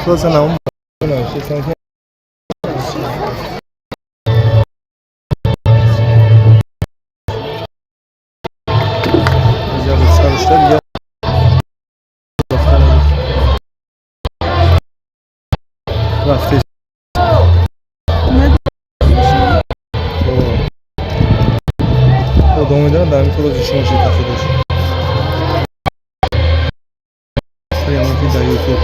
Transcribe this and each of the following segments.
Ситуация на Güzel рафте. Одам медонад, дар ҳамин рози шумо ширкат дошт. Прямо дар Ютуб.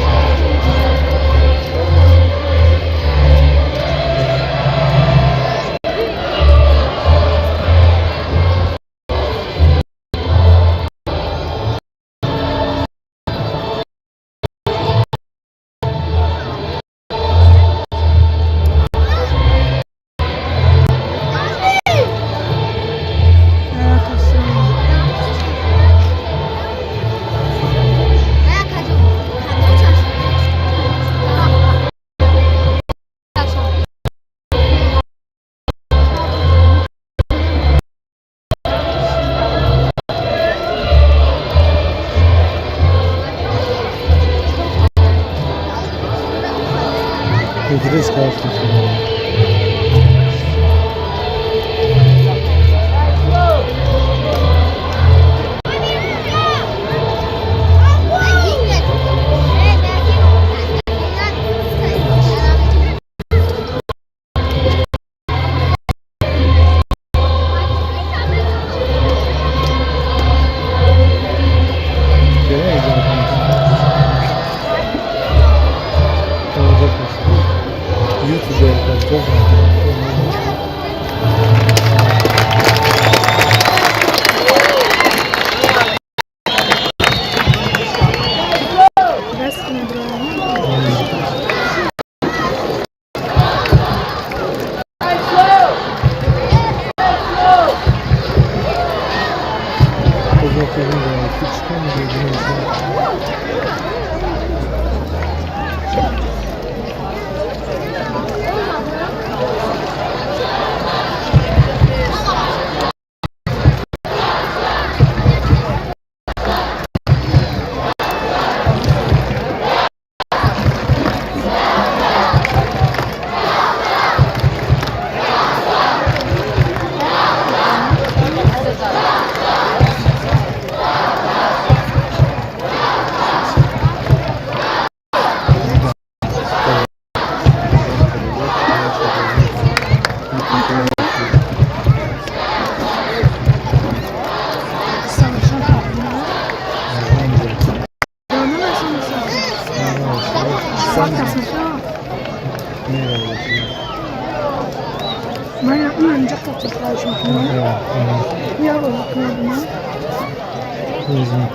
Интерес каждый.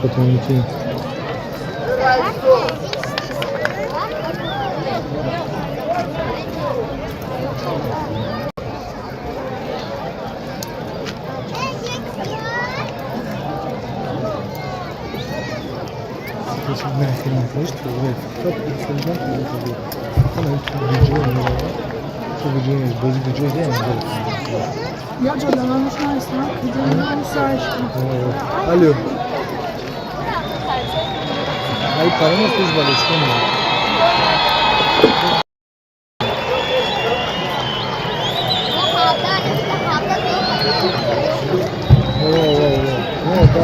Потом. Алло. Ай, парама служба лечения. О, да,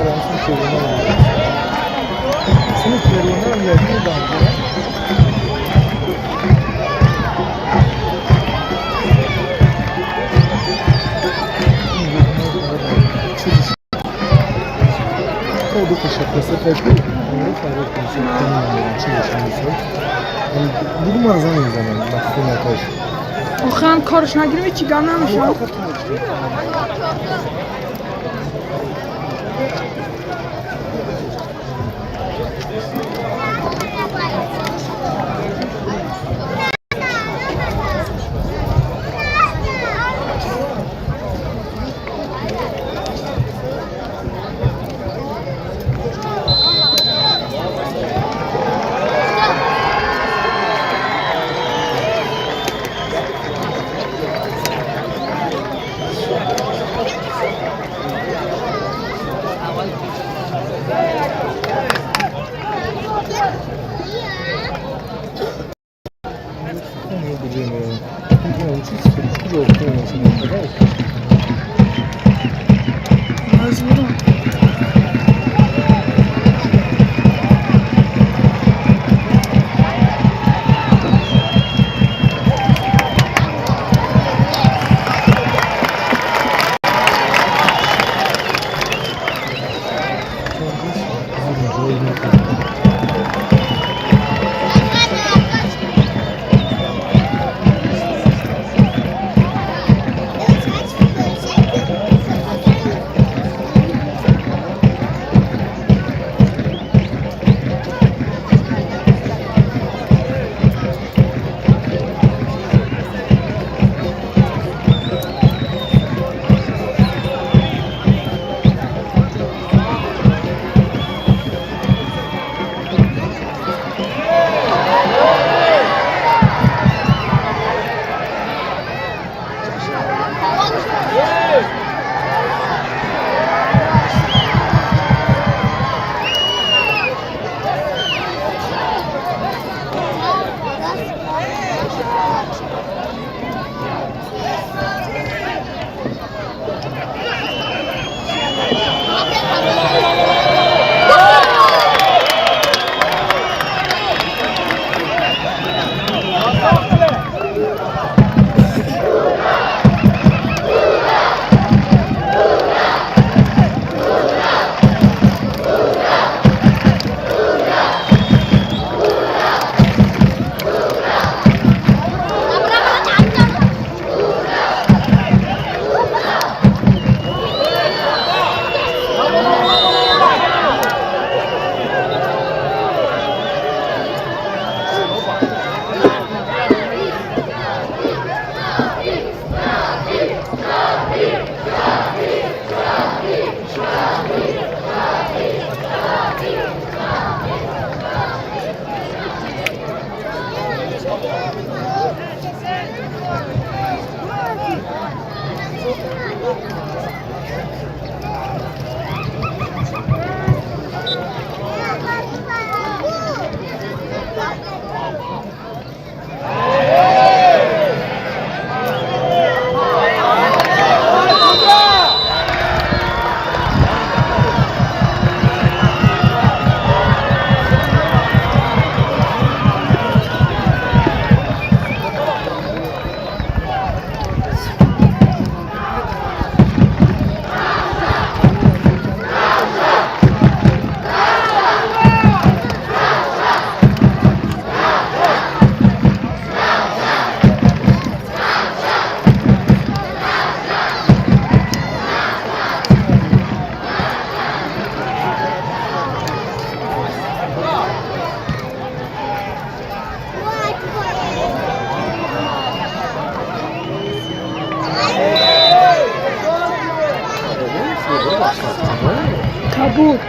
Бугу ман занг мезанам ба хонаташ. Охирам корш нагирем, ҳеҷ гап намешавад. Кабуд.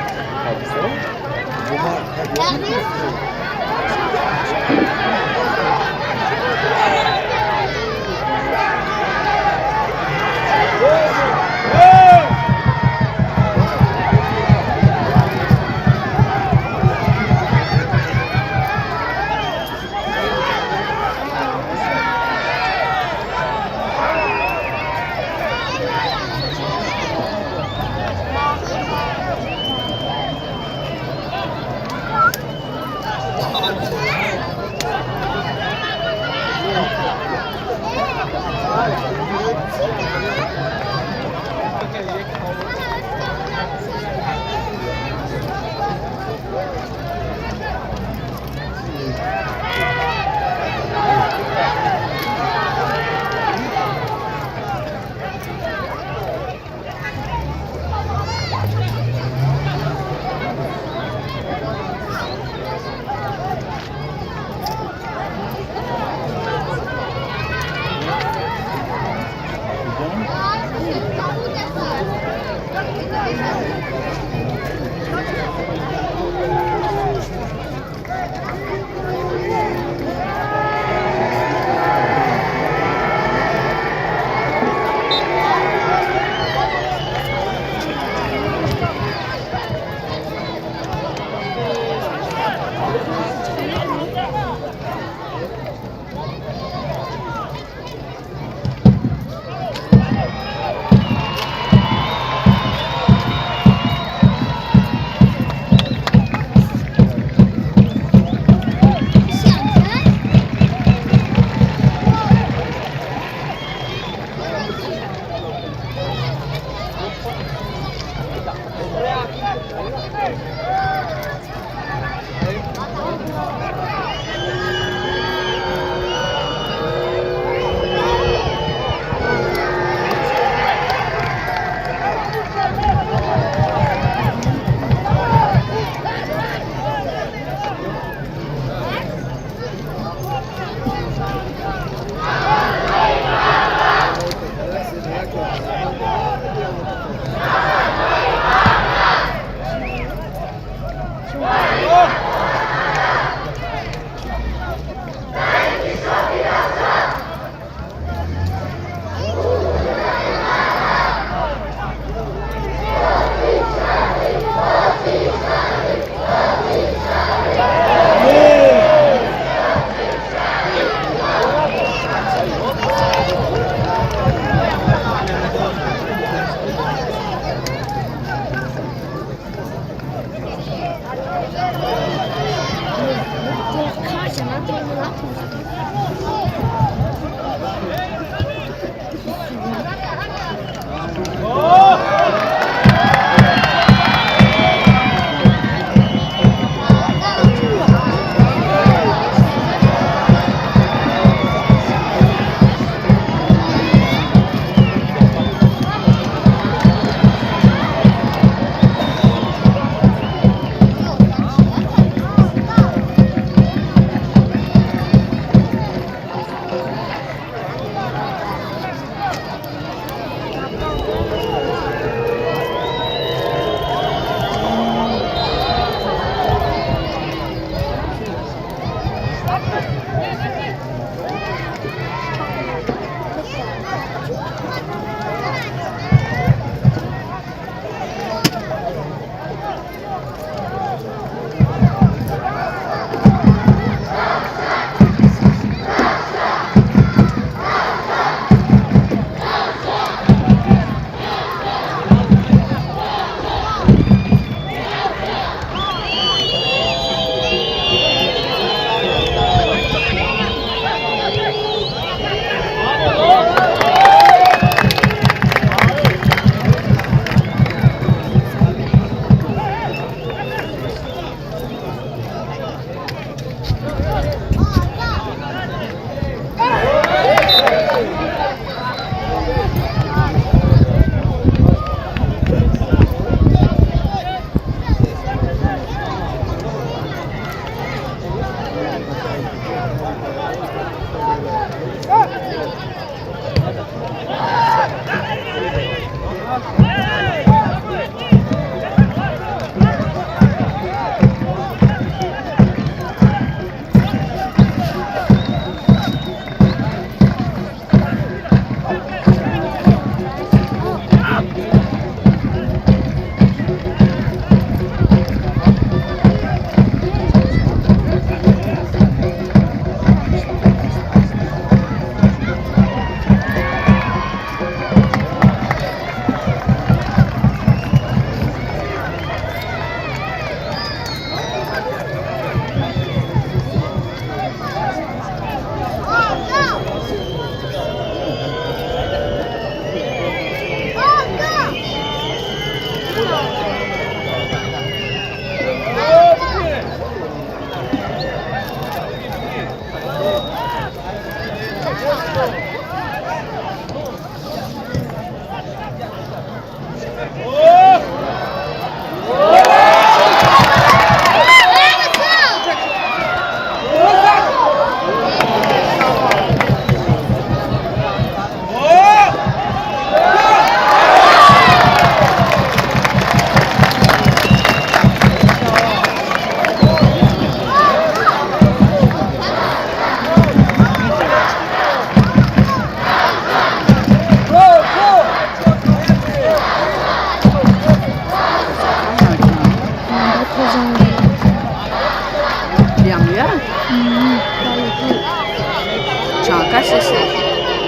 Кашиси.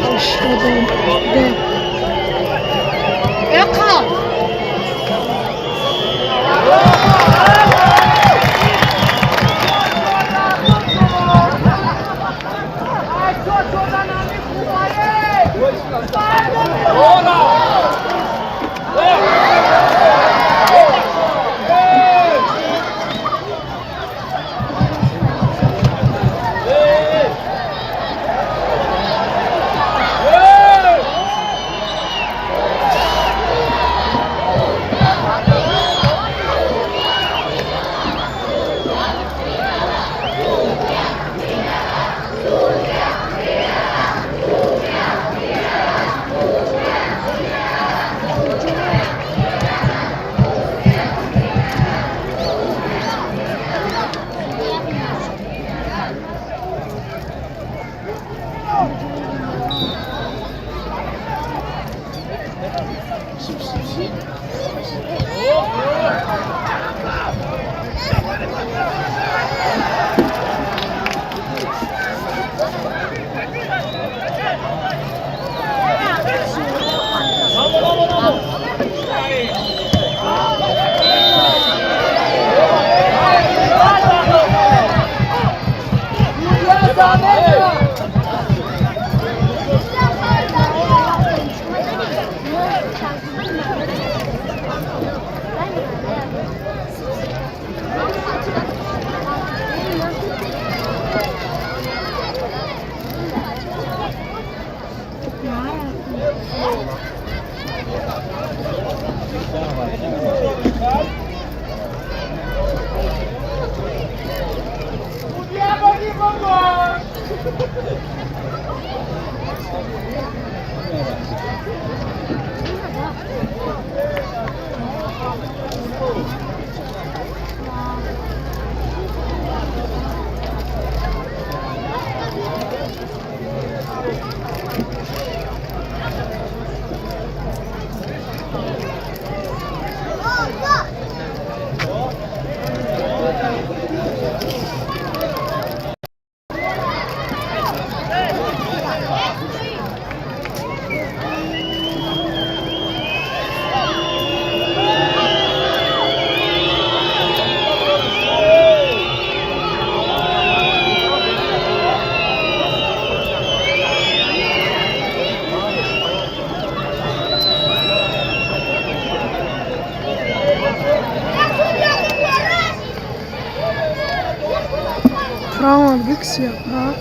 82. Эқа! Право, Биксия, право.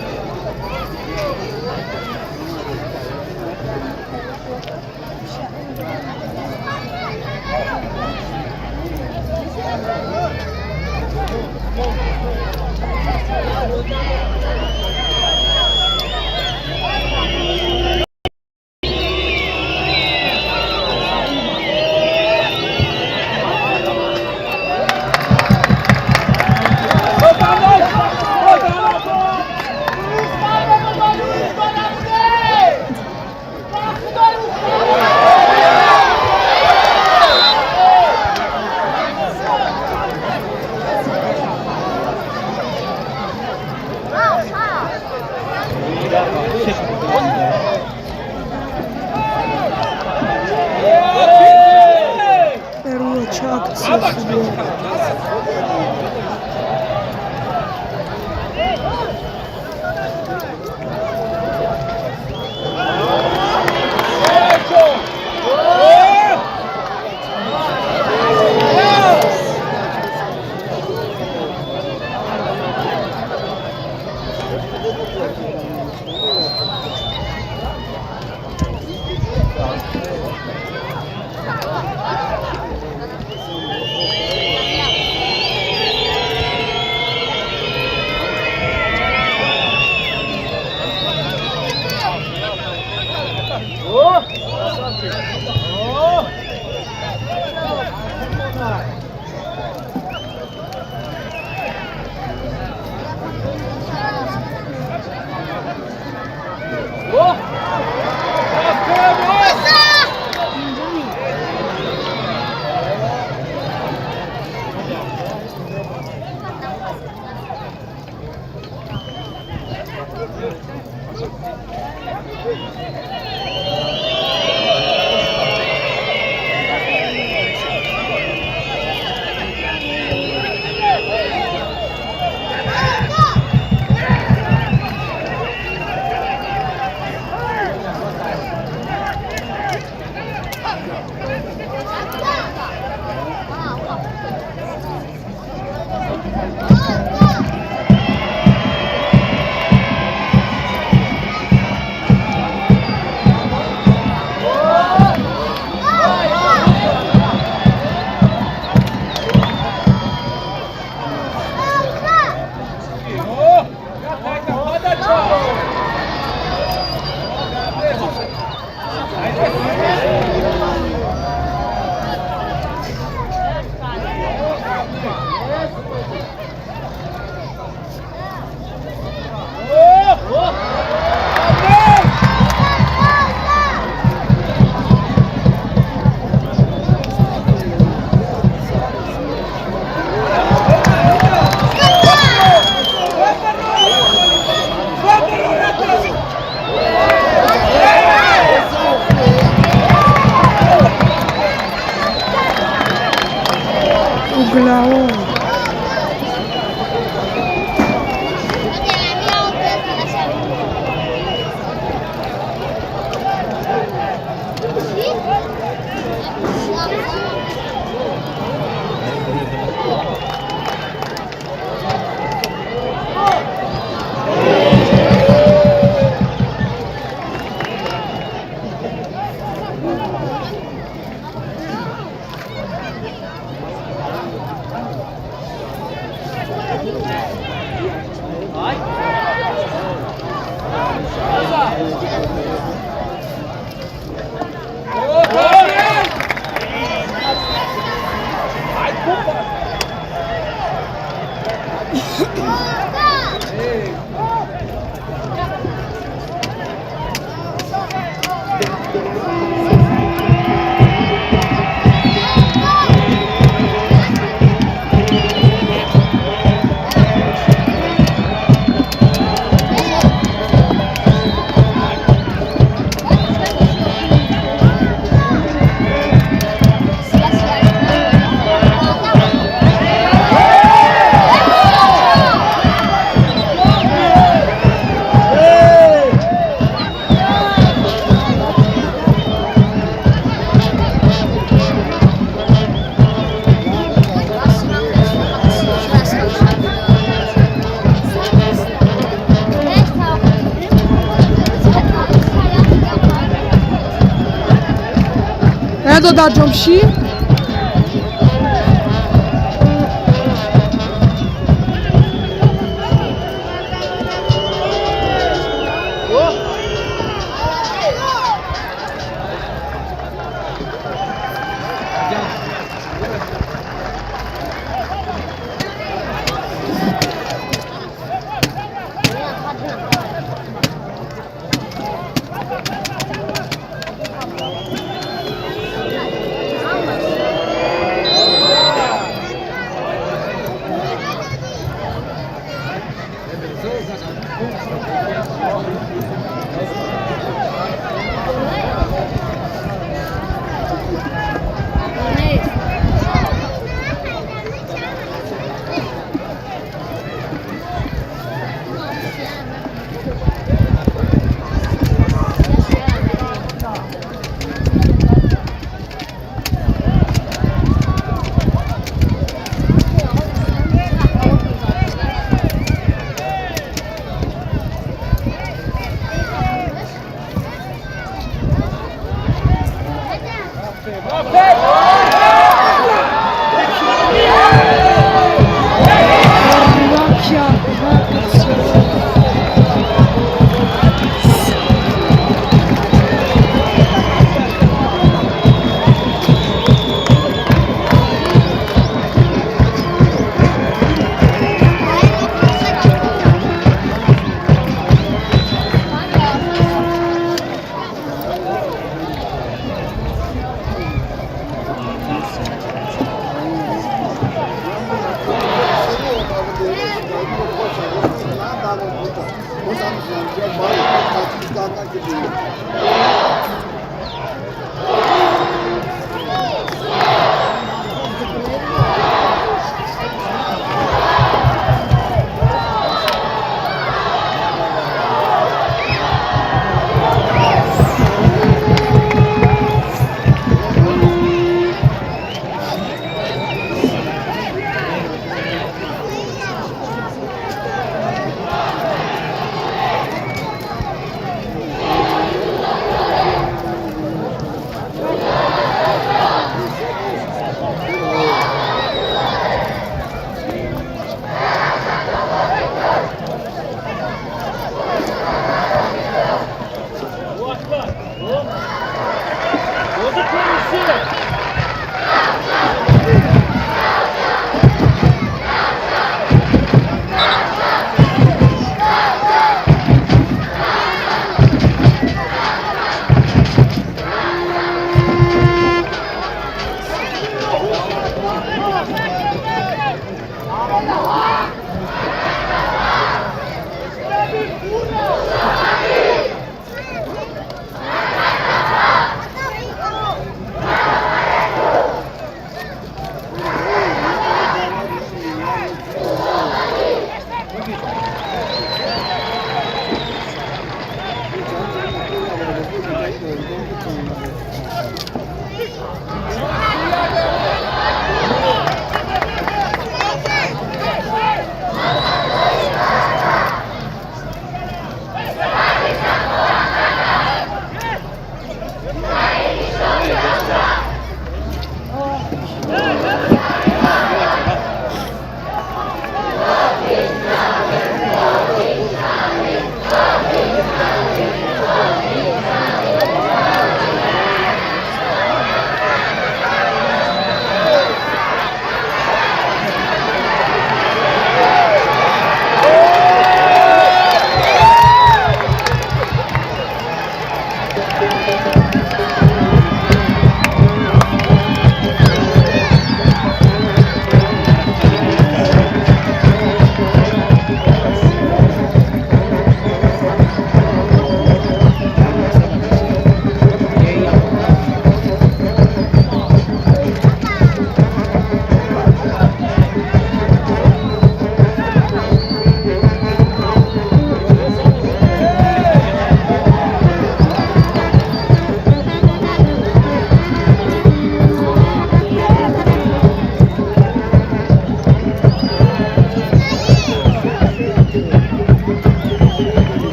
Дар Ҷамшид.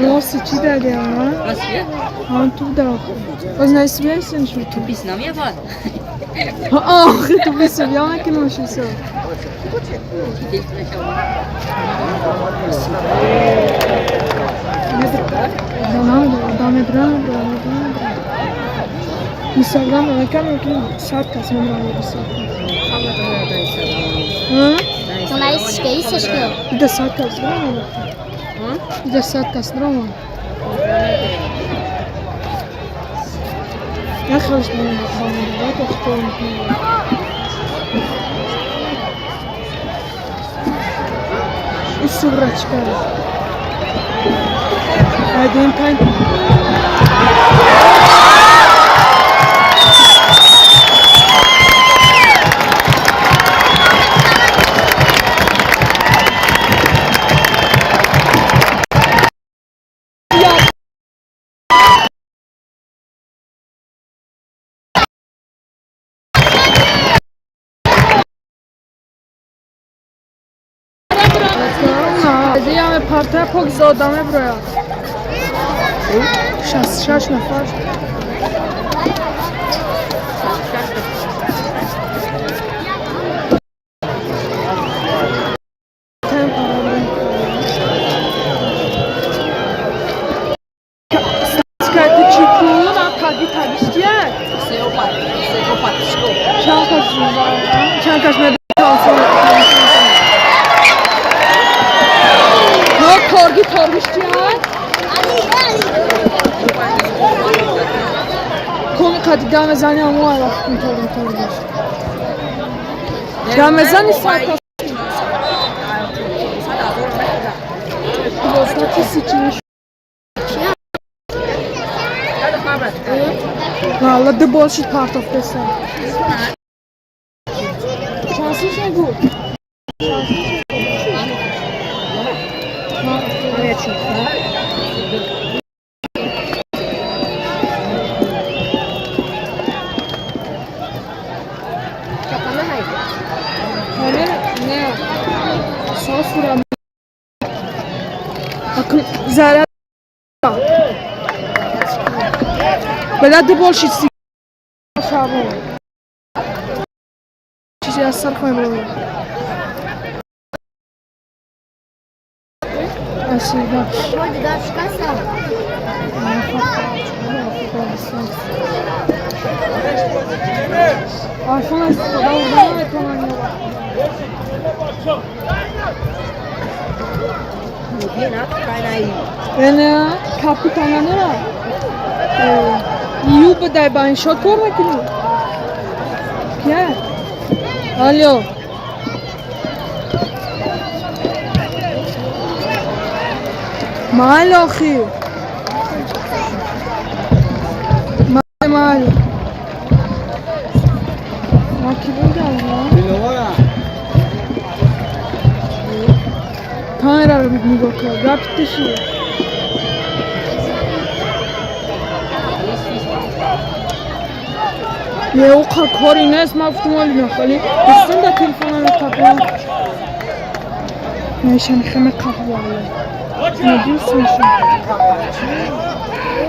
Nossa, te daria, ah, tu dá. Mas não é isso mesmo, Tu bist noch mehr was. Oh, tu bist ja que não sei. Instagram рекламу сад кас мемонад. Да сад кас дромад. Да сад кас дромад. Я хорошо Сурачка. Один тайм. Партая пок зода меброяд. 66 нафар. Дамезани амо ай вақт торги. Дамезани сад кас. Валла ду бол шид партофтеса. Шансиш нагу. Бела ду бол шид шабон. Чизи аз сар хоҳем ровем. Айфон истифода бурда наметавонам. Ена капитана нера. Ю бадай ба иншоат кор мекунӣ? Кия? Алло. Майли охи. Майли, майли. Ма ки будам? Камераро нигоҳ кар, гапитиши. Не, оқа кори нест, ма гуфтам оли мехоли. Бистон да телефона меқапам. Мешани хаме қапвала. Надюс меша.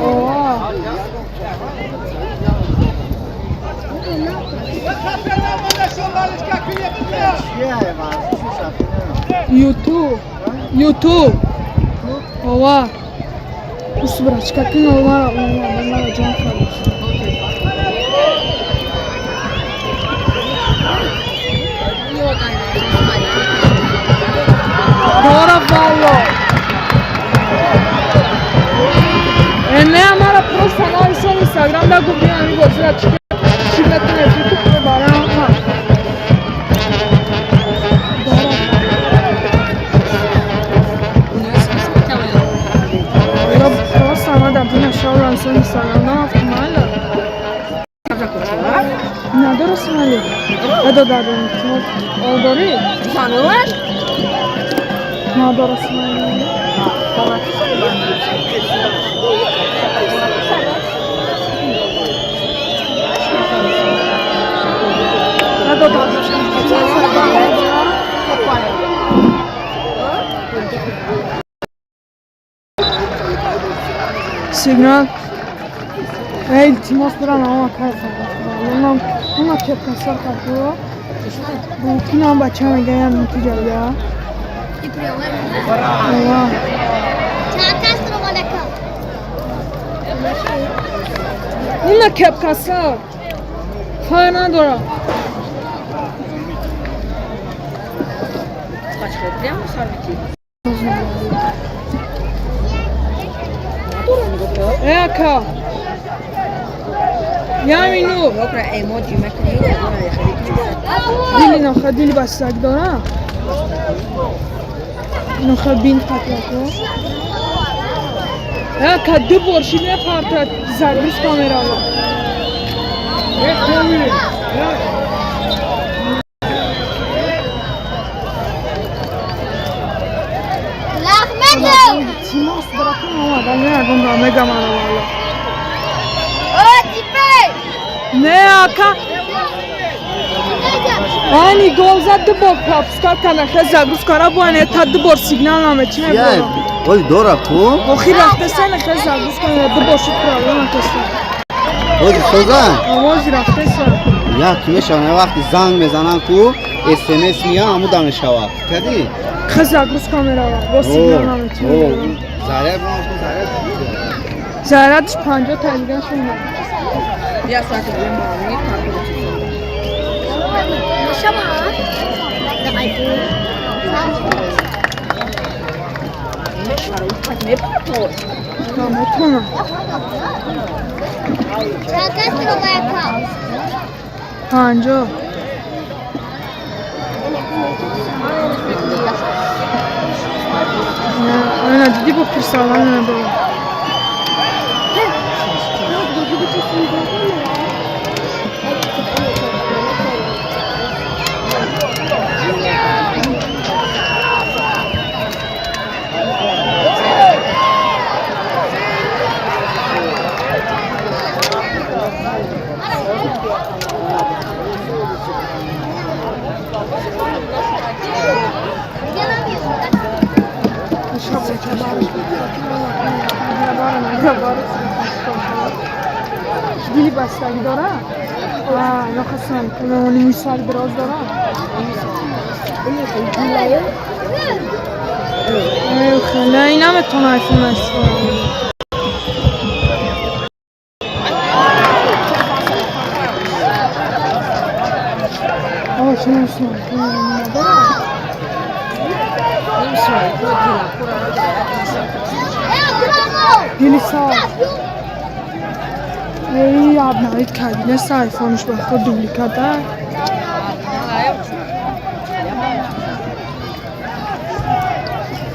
Оа. Ютуб. Ютуб. Ова. Ус брачка ки нормала, нормала ҷон кардаш. Дора валло. Не, амара просто нависон Инстаграм да гуфти ами бозира чӣ чӣ метавонед ютуб барам. Дора. Просто омадам дина шавран сон Инстаграм нафтмала. Надорас мали. Эдо дадам тмо. Дори? Надорас мали. Эдо дадам. Сигнал. Эй, илтимос дорам, ама кайфа. Онам, она кепка сар кардо. Букинам бача мегаям натиҷа бия. Ова. Уна кепка сар. Фай надора. Э, ака. Ямину. Дили нохо дили бастак дора. Нохо бин қатлако. Э, ака ду бор шид мепарта загрузка мерава. Тимос братан омада, меягон ба мегамара валло. Не, ака. Ани гол зад ду бор пропускать карда, хе загрузка ра боян та ду бор сигнал наме чӣ мебора. Оли дора ку? Охир рафтеса не хе загрузка ду бор шуд проблема теса. Ози соза? Овози рафтеса. Як мешава, вақти занг мезанам ку, СМС мея, амуда мешава. Кади? Хе загрузка мерава, бо сигнал наме чӣ мебора. Заряд мо заряд. Зарядш 50 та дига шунда. Я саати мами Наметонам. 50. Ана диди бо пурсалан надорам. Дили бастагӣ дора? Нохастам, мемони мӯйсари дароз дора? Хеле наметавонам айфон истифода кунам. Ош дилиса. Эй, обновить кабинет айфонш ба худ дубликата.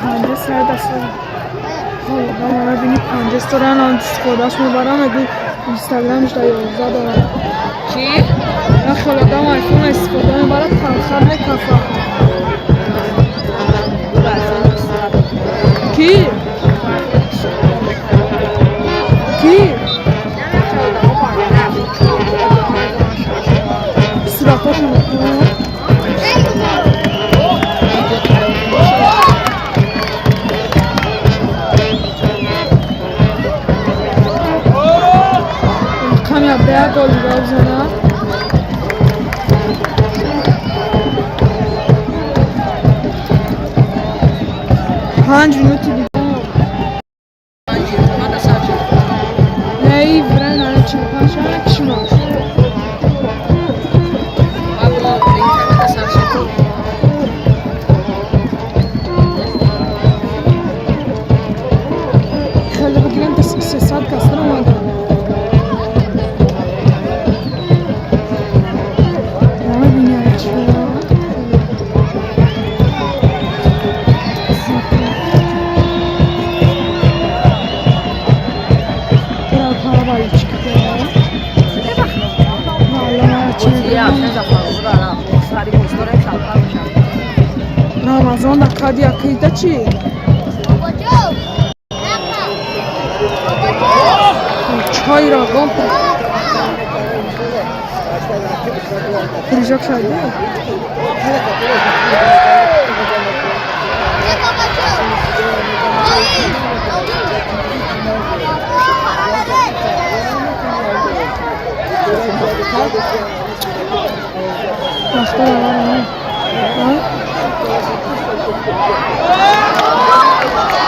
Панҷа сар даст. Ҳола мана бини панҷа сторан он истифодаш мебарам, эгу инстаграмш да 11 дорад. Чӣ? Я хеле одам айфон истифода мебарад, талхар мекафа. Ки? Ки? Суратошо мекунад. Каме як гол дига бизанад. 5 минути дига. Не, время 45 шава чима. Хеле бигирем, 300 кас омада. Намебини чӣ. Рамазон да кади акида чӣ? Чай рагон прыжок шайда.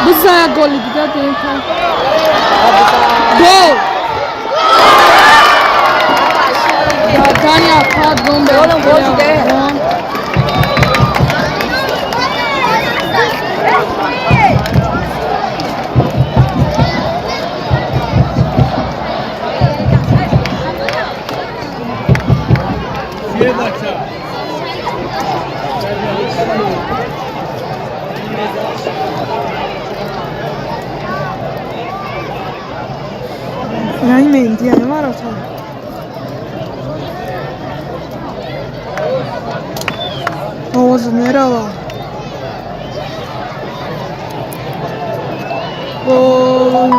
Бизан як голи дига деем та. Гол! Дадани апад гом. Голом гол дига. Рани Менди ворота. Овоз мерава. Гол!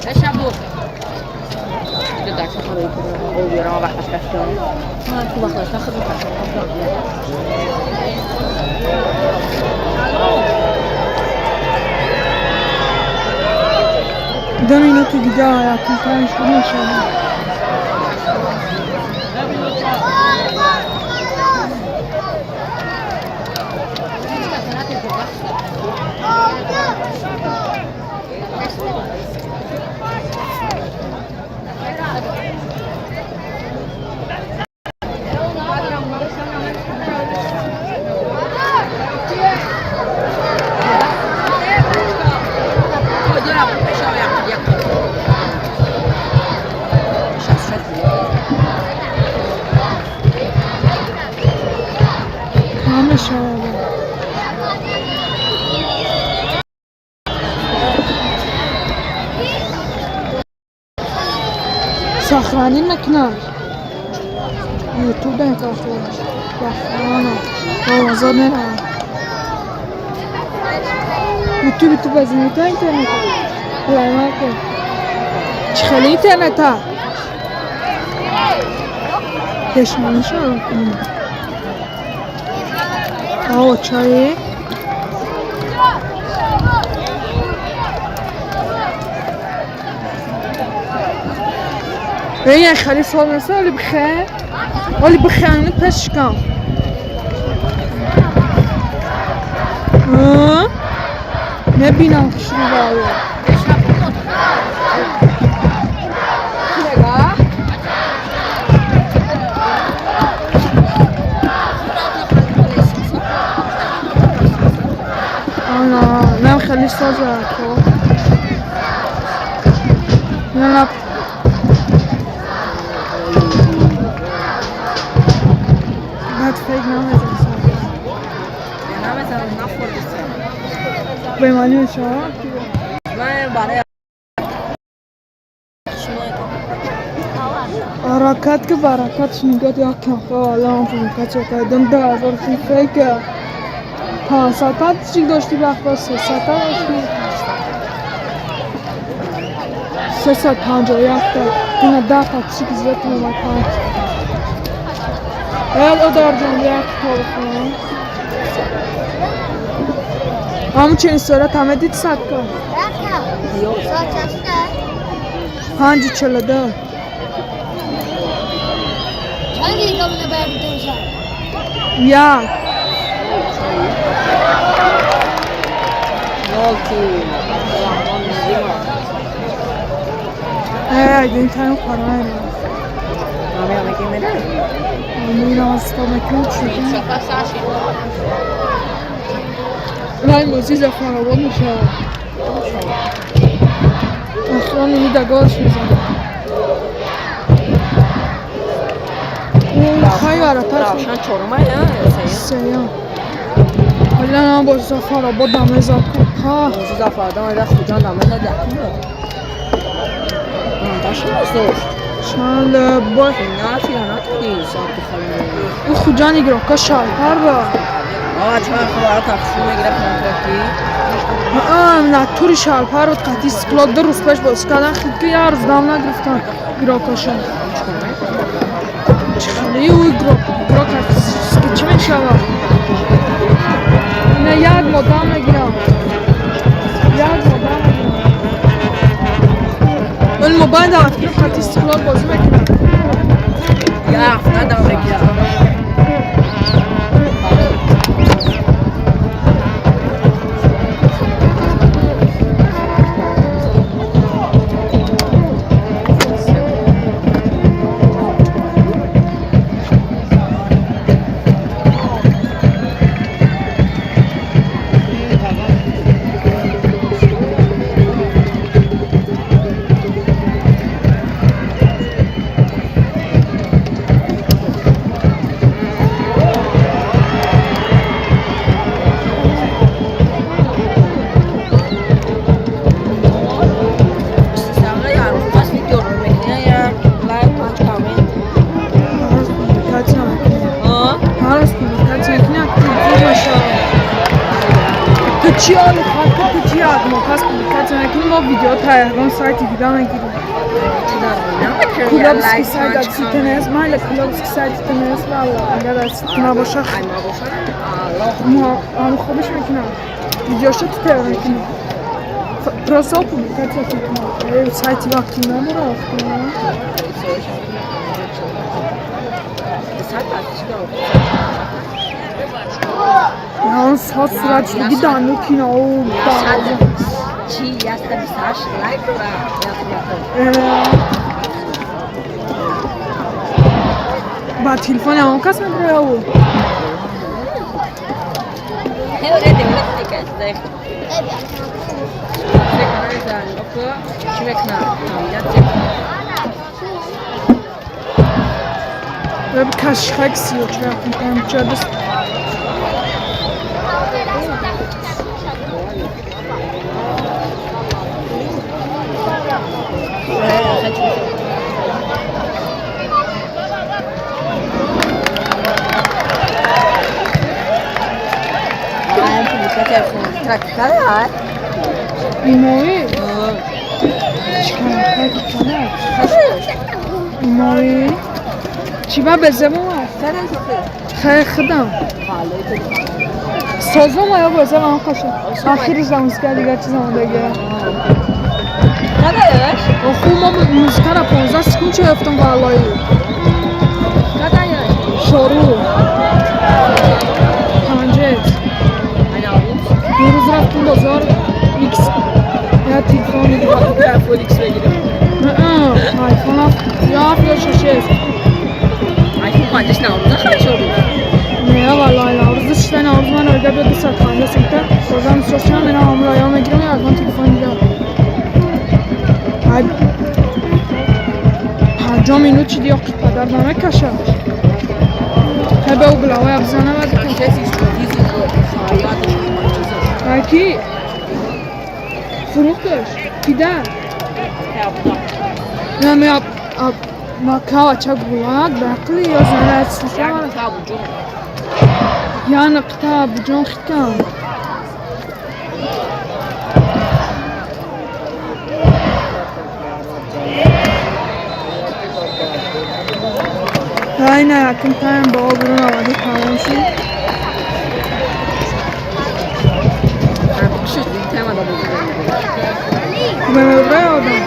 Fecha a boca. 2 минути дига якум тайм шурӯъ мешавад. Кам мешавад. Сохранить мекунад. Ютуб дан кафош. Бахана. Овозо меравад. Ютуби ту базинита интернета. Лайма кун. Чӣ хеле интернета? Пешмонишо. Ао чай. Эй, хеле сол нест, оли бихе. Оли бихе, пешкам. Мебинам хушрӯ. Ана, нам хеле соза ко. На баъд фейк намезанам. Намезанам, нахӯрдисам. Беманӣ мешавад? Ман барои шумо Ҳаракат ки баракатш нигоҳ як кам аллам публикатсия кардам 2000 фи фейка. 500 та чӣ дошти вақт 300 та дошти. 351 та. Ина 10 та чӣ зиёд омад панҷ. Эл одарҷон як то бихонам. Ҳамун чени сурат ҳама дид садка. 5:42. Як. Эй, дин таим қарай. Мирам аз кӯмакам чӣ. Рай бозӣ Зафаробод мешавад. Охирон умида голш мезанад. Хай варатар. Равшан чорумай, а? Сеюм. Ҳола нам боз Зафаробод дамезад. Ҳа. Бози Зафаробод ра Хуҷанд дамезад якум буд. Даши дошт. Чанд бой На фира натонис Абдухалил. ӯ Хуҷанд игрока шалтар ба. А чанд хабар тахшу мегира контракти. Аа, натури шалпар буд қатъи Истиқлол ду рӯз пеш бозӣ кардан хит ки як рӯз дам нагирифтан игрокашон. Чӣ хеле ӯ игрок игрок физически чӣ мешавад? Ина як моҳ дам мегирам. Як моҳ дам мегирам. Вале мо баъд даъват кунем қатъи Истиқлол бозӣ мекунам. Як ҳафта дам мегира. Ҳар рӯз публикатсия мекунем. Ҳар рӯз публикатсия мекунем, актив мешавад. Ту чӣ оли хатто ту чӣ як моҳ пас публикатсия мекунӣ, мо видео та ягон сайти дига мегирем. Клубский сайт аз ТНС, майла клубский сайт ТНС, валла, агар аз набоша, мо ҳам хобиш мекунам. Видеошо ту тайёр мекунӣ. Просто публикатсия мекунам. Сайти вақти надора охир. Он сад сурат шуди дану кино дароза. Чи 128 лайк дора? Ба телефони ҳамон кас мебироя ӯ. Чӣ мекунам? Веб кашхак сиё чоя кунам ча даст. Трактора? Имои? Чикар? Имои? Чӣ ба безебом аст? Хеле худам. Созом ё безебам хоша. Ахириш да музика дигар чиз омадагия. Оху мо музикара 15 секунд ча ёфтам валлои. Шору. Панҷет. Дирӯз рафтум бозор X я телефон. iPhone X бегирам. Айфон ё ҳафт ё шаш. iPhone панҷаш Наврӯз нахарӣ, Шору? Не, валлои, Наврӯз шида, Наврӯз ман ойга биё 250 сумта бозам сошам мерам, ҳамроя мегирам ягон телефон дигар. Ай 50 минут шиди, ё қадар намекашад. Хай ба углавая бизанам. Ай ки фурӯхташ кида? Наме макава ча гулак бақли ё зана. Я нақта буҷон хитам. Айна якум тайм бо обрӯ наваду тамом шуд. Мемебрай одам.